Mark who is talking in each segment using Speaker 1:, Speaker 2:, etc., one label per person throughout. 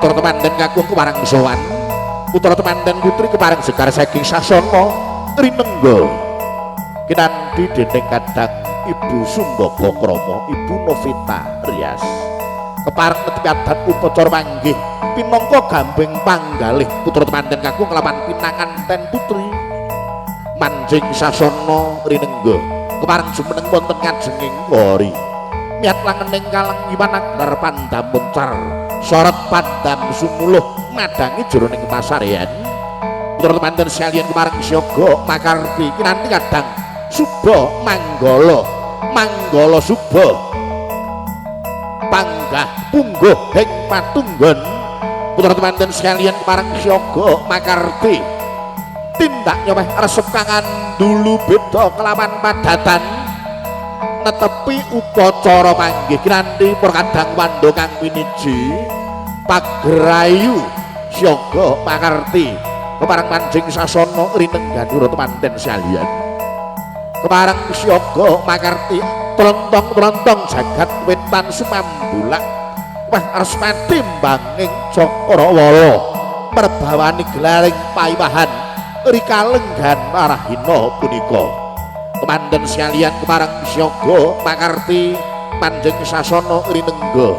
Speaker 1: Putra temanten kakung kepareng sowan, putra temanten putri kepareng sekar saking sasana rinengga kinanthi dening kadang Ibu Sumbaga Krama, Ibu Novita Rias. Kepareng netepi adat upacara manggih pinangka gambeng panggalih putra temanten kakung kelawan pinanganten putri manjing sasana rinengga kepareng jumeneng wonten ngajenging kori miyat langening kalengiwan aglar pandam muncar sorot pandam sumuluh madangi jroning pasarean. Putra temanten sekalian kepareng siaga makarti kinanti kadang suba manggala manggala suba panggah pungguh ing patunggon. Putra temanten sekalian kepareng siaga makarti tindak nyomeh resep kangan dulu beda kelawan padatan netepi upacara manggih kinanti para kadang wanda kang winiji pagerayu siaga makarti kepareng manjing sasana rinengganura temanten sekalian. Kepareng siaga makarti trontong-trontong jagat wetan sumambulak wah arsmati mbanging cakrawala merbawani gelaring paiwahan rikalenggan arahina punika. Temanten sekalian kepareng siaga makarti manjing sasana rinengga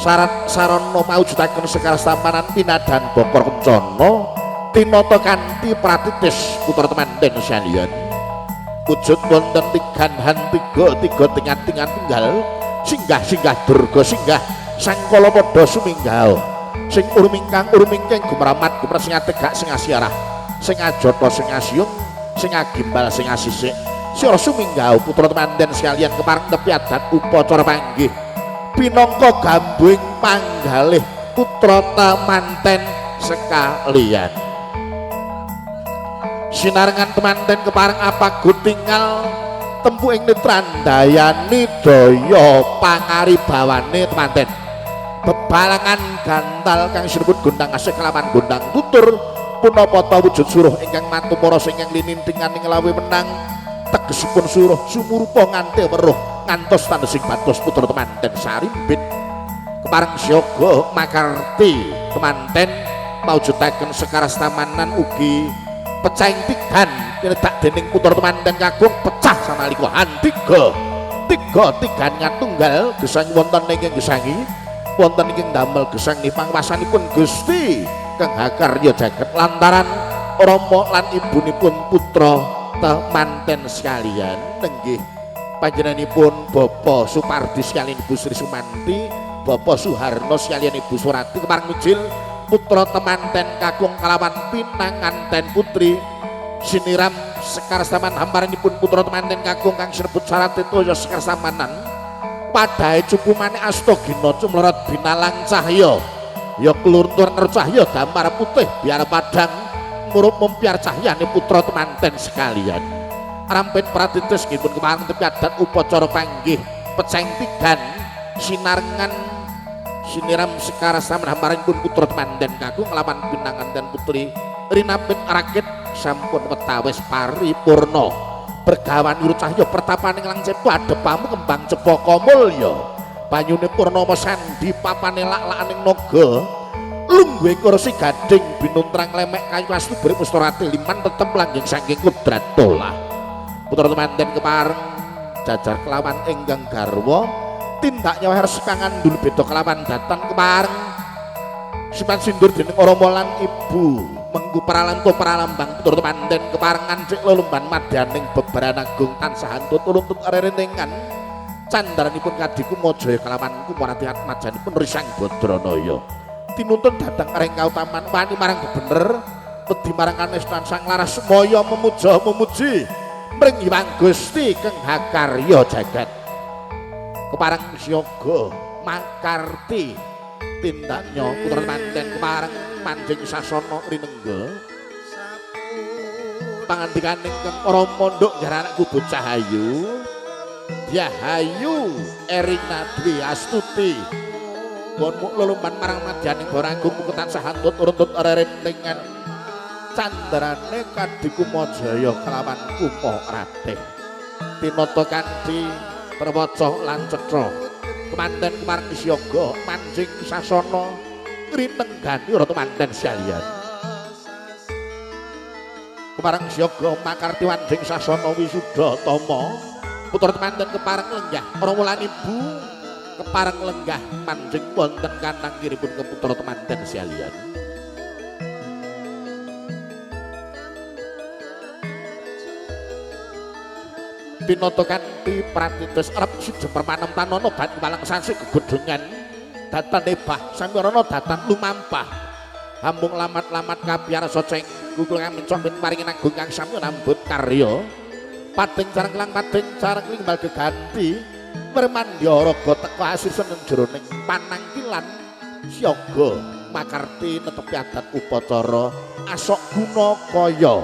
Speaker 1: syarat sarana mawujudaken sekar stamanan pinadan bokor kencana tinata kanthi pratitis. Putra temanten sekalian wujud wonten tigan han tiga tiga tingan-tingan tunggal singgah-singgah durga singgah sangkala padha suminggaha sing urmingkang urmingking gumramat gumrat sing ategak sing asiarah sing ajata sing asiyung sing agimbal sing asisik siara suminggaha. Putra temanten sekalian kepareng tepi adat upacara panggih pinangka gambing panggalih putra temanten sekalian. Sinarengan temanten kepareng apagu tinggal tempu ing netrandayani daya pangaribawane temanten bebalangan gantal kang sinebut gondang asih kelawan gondang tutur punapa ta wujud suruh ingkang matumara sing linintingan ing lawe menang tegesipun suruh sumurupa nganti weruh ngantos tandhesing batos. Putra temanten sarimbit kepareng siaga makarti temanten mawujudaken sekar stamanan ugi pecahing tigan tinedak dening putra temanten kakung pecah sanalika han tiga tiga tigan ngatunggal gesang wonten ingkang gesangi wonten ingkang damel gesang pangwasanipun Gusti kang hakarya jagat lantaran rama lan ibunipun putra temanten sekalian nenggih panjenenganipun Bapak Supardi sekalian Ibu Sri Sumanti, Bapak Suharno sekalian Ibu Surati kepareng mijil putra temanten kakung kalawan pinanganten putri siniram sekar saman hamparanipun putra temanten kakung kang sinebut sarate toya sekar samanan padahe cukumane astagina cumlorot binalang cahya ya kluntur cahya damar putih biar padang murup mempiar cahyane putra temanten sekalian. Rampit pratitis nggih pun kepareng tepi adat upacara panggih peceng tigan sinarengan siniram sekar saman hamparanipun putra temanten kakung kelawan pinanganten putri rinapit rakit sampun wetawis paripurna bergawan urut cahya pertapaning lang cepu adepamu kembang cepaka mulya banyune purnama sandi papane lak-lakaning naga lungguhe kursi gading binuntrang lemek kayu astu beri mustorate liman tetep langgeng saking kudrat tolah. Putra temanten kepareng jajar kelawan ingkang garwa tindak nyawer sekangan dulu beda kelawan datan kepareng simpan sindur dening rama lan ibu mengku pralanto pralambang putra temanten kepareng ngancik lelumban madyaning bebaran agung tansah antut uruntut rerentengan candaranipun Kadikumajaya kelawan Kumarati atmajanipun Risang Badranaya tinuntun dhateng ring kautaman wani marang bener wedi marang kanestan sang laras maya memuja memuji mring Hyang Gusti kang hakarya jagat. Kepareng siaga makarti tindaknya putra temanten kepareng manjing sasana rinengga pangandikaning kang rama nduk jaranakku bocah ayu Dyahayu Erina Dwi Astuti bonmu lelumban marang madyaning Boragung muku tansah antut uruntut rerentengan candrane Kadikumajaya kelawan Kuma Ratih tinata kanthi prawaca lan cetha. Kemanten kepareng siaga manjing sasana rinenggani ora temanten sekalian. Kepareng siaga makarti manjing sasana wisuda tama putra temanten kepareng lenggah para lan ibu kepareng lenggah manjing wonten kantang kiripun keputra temanten sekalian. Tinata kanthi pratitis rep siji permanem tanana bat walang sasi gegodhongan datan ebah samirana datan lumampah hambung lamat-lamat kapiyarsa ceng kukul kang mencok paringin agung kang sami nambut karya padeng sareng lang padeng sareng limbal geganti wermandya raga teka asih seneng jroning panangkilan siaga makarti netepi adat upacara asok guna kaya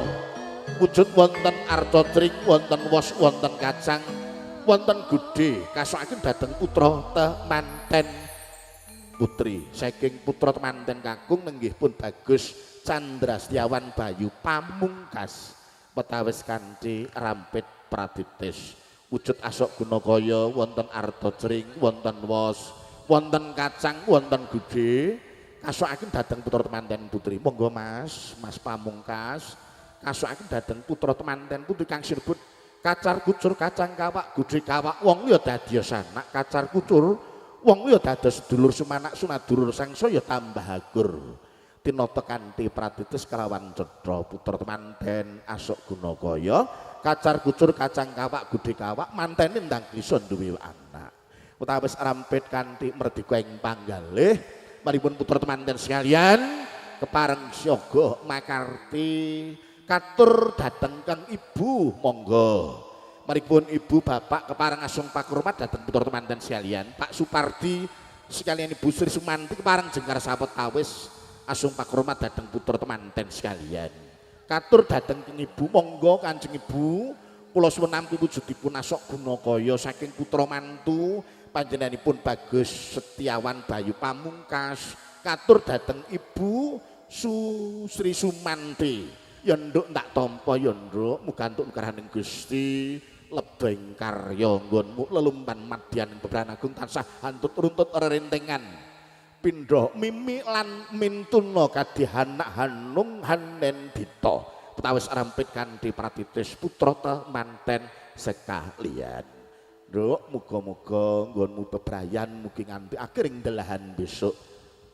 Speaker 1: wujud wonten arca tring wonten wos wonten kacang wonten gudhe kasokaken dhateng putra temanten putri saking putra temanten kakung nenggih pun Bagus Candra Setiawan Bayu Pamungkas petawis kanthi rampit pratitis wujud asok guna kaya wonten arta cring wonten wos wonten kacang wonten gudhe kasokaken dhateng putra temanten putri. Monggo Mas, Mas Pamungkas kasokaken dhateng putra temanten putri kang sinebut kacar kucur kacang kawak gudhe kawak wong ya dadi sanak kacar kucur wong ya dados sedulur sumanak sunadulur sangsaya tambah agur. Tinata kanthi pratitis kelawan cetha putra temanten asok guna kaya kacar kucur kacang kawak gudhe kawak mantene ndang bisa duwe anak. Utawis rampit kanthi merdika ing panggalih maripun putra temanten sekalian kepareng siaga makarti katur dhateng kang ibu. Monggo maripun ibu bapak kepareng asung pakurmat dhateng putra temanten sekalian Pak Supardi sekalian Ibu Sri Sumanti kepareng jengkar sawetawis asung pakurmat dhateng putra temanten sekalian katur dhateng kang ibu. Monggo Kanjeng Ibu kula suwun nampi wujudipun asok guna kaya saking putra mantu panjenenganipun Bagus Setiawan Bayu Pamungkas katur dhateng Ibu Sri Sumanti. Ya nduk tak tampa ya nduk muga entuk nugrahaning Gusti lebeng karya nggonmu lelumpan madyaning bebrayan agung tansah hantut runtut rerentengan pindha mimi lan mintuna kadihanak hanung hanen dita petawis rampit kanthi pratitis putra temanten sekalian. Nduk muga-muga nggonmu bebrayan mugi nganti akhiring delahan besok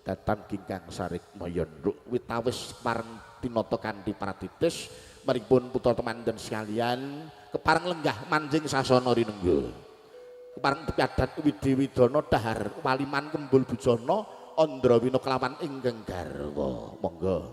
Speaker 1: datan kingkang sarikmaya nduk. Witawis pareng tinata kanthi pratitis maripun putra temanten sekalian kepareng lenggah manjing sasana rinengga kepareng tepi adat widi widana dahar waliman kembul bujana andrawina kelawan ingkang garwa. Monggo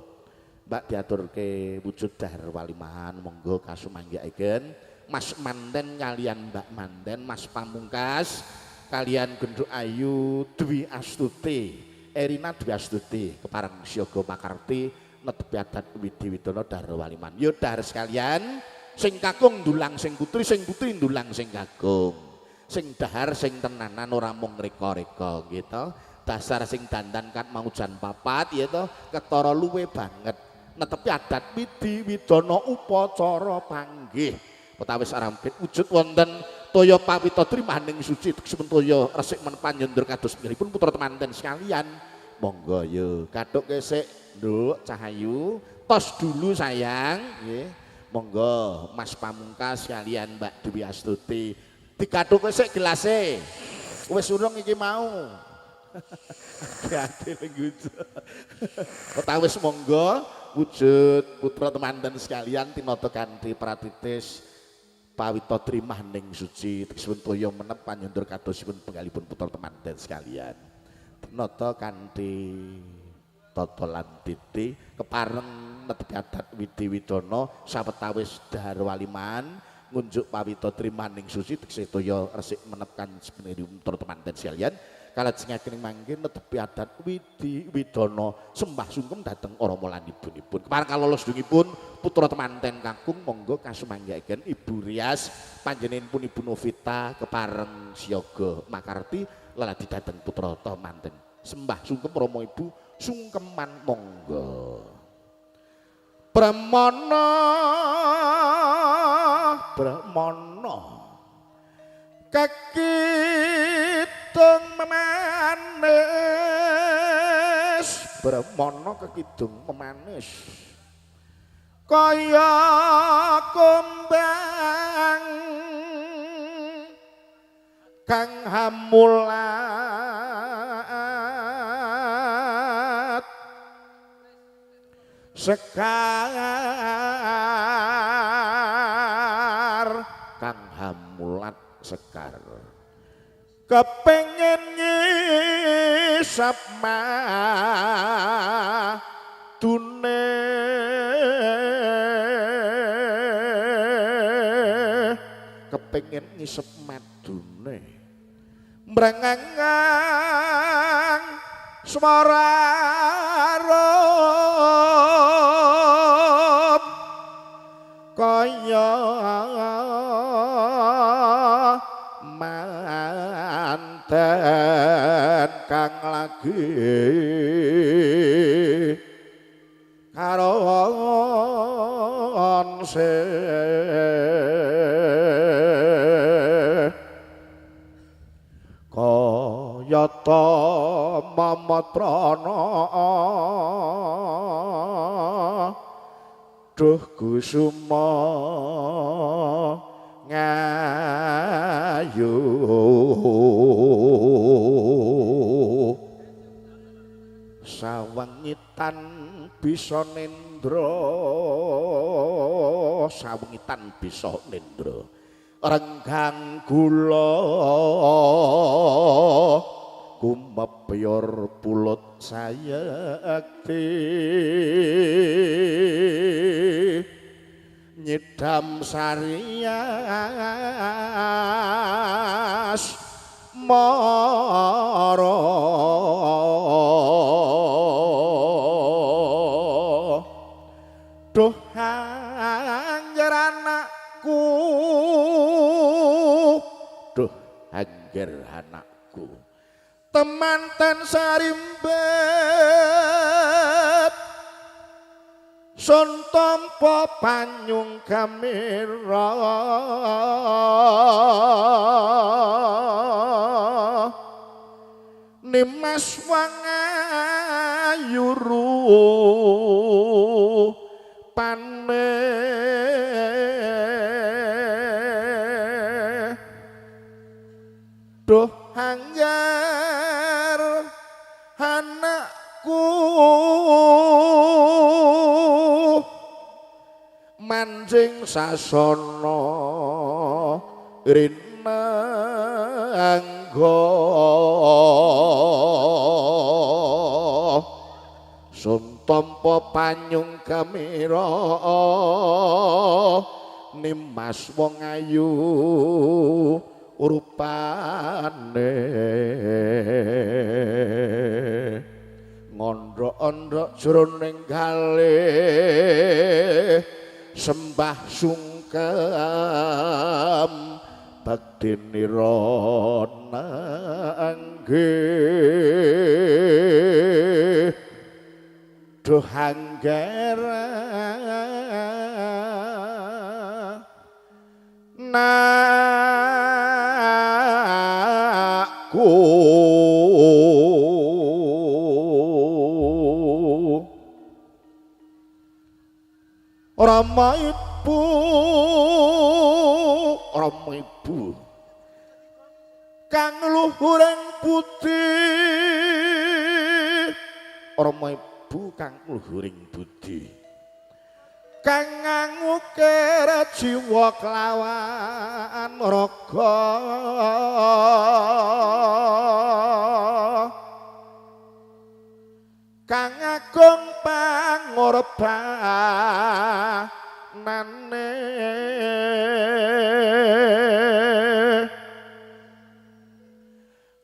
Speaker 1: Mbak diaturke wujud dahar waliman monggo kasumanggaaken Mas Manten kalian Mbak Manten Mas Pamungkas kalian Genduk Ayu Dwi Astuti Erina Dwi Astuti kepareng siaga makarti netepi adat widi widana dahar waliman. Yo dahar sekalian sing kakung ndulang sing putri sing putri ndulang sing kakung sing dahar sing tenanan ora mung reka-reka gitu dasar sing dandan kan mau jan papat ya to ketara luwe banget netepi adat widi widana upacara panggih petawis rampit wujud wonten toya pawita trimaning suci tegesipun toya resik men panjenengan kados pun putra temanten sekalian. Monggo yo kaduk kesik nduk Cahayu tos dulu sayang nggih. Monggo Mas Pamungkas kalian Mbak Dwi Astuti dikaduk kesik gelase wis urung iki mau hati-hati lenggujo petawis monggo wujud putra temanten sekalian tinata kanthi pratitis pawita trimaning suci tegesipun toya menep panjenengan kadosipun penggalipun putra temanten sekalian tinata kanthi tata lan titi kepareng netepi adat widi widana sawetawis dahar waliman ngunjuk pawita trimaning suci tegese toya resik menep kan putra temanten sekalian kalajengaken mangke netepi adat widi widana sembah sungkem dhateng rama lan ibunipun. Kepareng kalolos dungipun putra temanten kakung monggo kasumanggaaken Ibu Rias panjenenganipun Ibu Novita kepareng siaga makarti leladi dhateng putra temanten sembah sungkem rama ibu sungkeman monggo. Brahmana Brahmana kakidung Brahmana kekidung memanis kaya kumbang kang hamulat sekar kang hamulat sekar kepengin ngisap madune kepengin ngisep madune mrengengang swara rum kaya manten kang lagi karon se kayata mamat prana duh kusuma ngayu sawengitan bisa nendra sawengitan bisa nendra renggang gula kumepyor pulut sayekti nyidam sarias mara duh angger anakku duh angger anakku temanten sarimbet sun tampa panyung kamira nimas wangayu rupane duh angger anakku manjing sasana rinangga sun tampa panyung kamira nimas wong ayu rupane ngondhok-ondhok jroning galih sembah sungkem bakti nira nangge duh angger anakku Rama ibu Rama ibu kang luhuring budi Rama ibu kang luhuring budi kang ngukir jiwa kelawan raga kang agung pangorbanane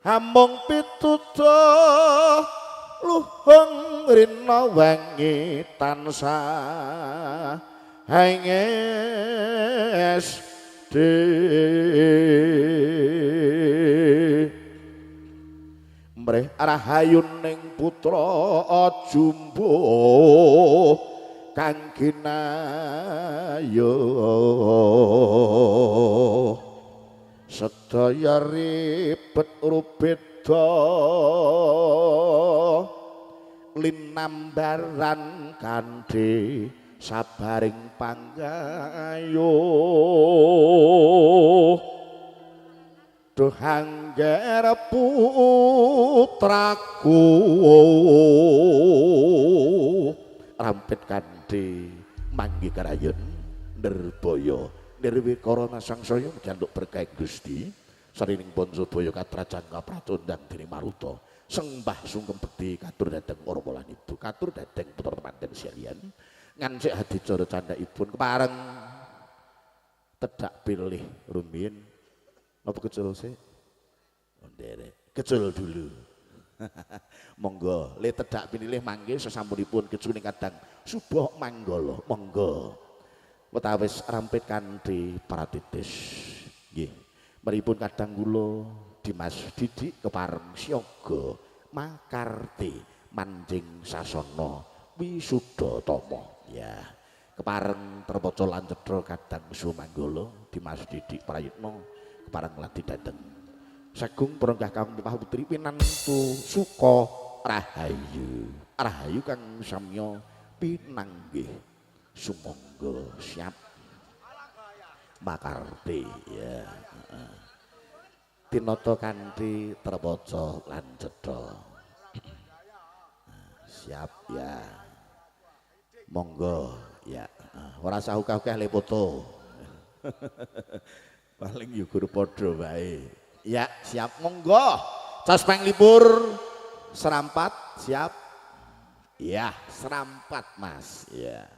Speaker 1: amung pitutuh luhung rina wengi tansah hengesti mrih rahayuning putra jumbo kang kinayuh sedaya ribet rubeda Linambaran kanthi sabaring panggayuh duh angger putraku rampit kanthi manggi karayon Nirbaya nirwikara sangsaya njaluk berkah Gusti sarining Pancabaya katrajan kapracondang dening Maruta sembah sungkem bekti katur dhateng para lan ibu katur dhateng putra temanten sekalian ngancik adicara candhakipun kepareng tedak pilih rumiyin napa kecul sik nderek kecul dulu. Monggo le tedak pinilih mangke sesampunipun kecuning kadang subuh manggala monggo wetawis rampit kanthi pratitis nggih meripun kadang kula Dimas Didik kepareng siaga makarti manjing sasana wisuda tama ya kepareng terpaca lan cetha kadang sumanggala Dimas Didik Prayitna kepareng lati dhateng sagung perenggah kang putri pinantu suka rahayu rahayu kang samya pinanggih sumangga siap makarti ya tinata kanthi terpaca lan cetha siap ya monggo ya ora usah akeh-akeh le foto paling yugur padha wae ya siap monggo cas panglipur serampat siap ya serampat Mas ya.